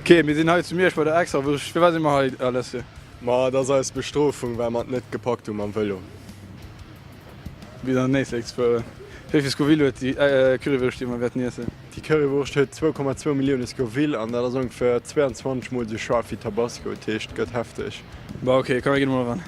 Ok, mir sinn hei zu Miersch bei der Extrawurscht. Firwat si mer hei, Alessio? Ma et ass eis Bestrofung, well mer et net gepackt hu mam Vëlo. Bis an den Éislek ze fueren. Wéi vill Scoville huet déi Currywurscht, déi mer wäerten iessen? Déi Currywurscht huet 2,2 Millioune Scoville an dat ass ongeféier 22 mol esou schaarf wéi Tabasco. Dat heescht, et gëtt hefteg. Bah ok, komm mir ginn emol eran.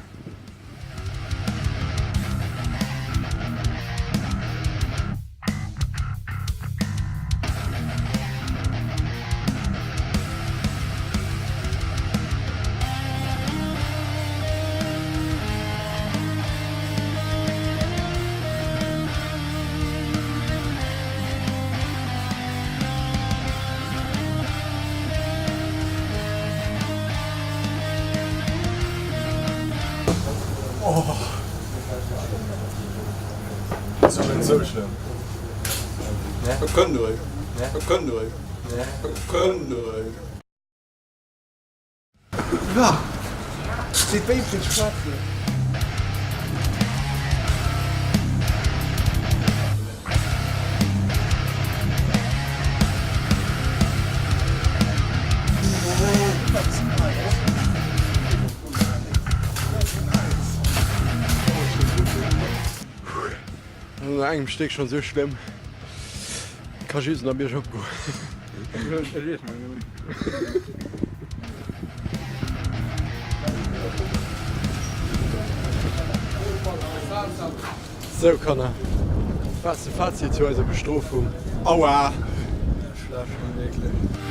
No engem Stéck schon sou schlëmm. Ka just nach biergop goen. Sou Kanner, wat ass de Fazit zu eiser Bestrofung? Aua! Schlecht, Mann, wierklech.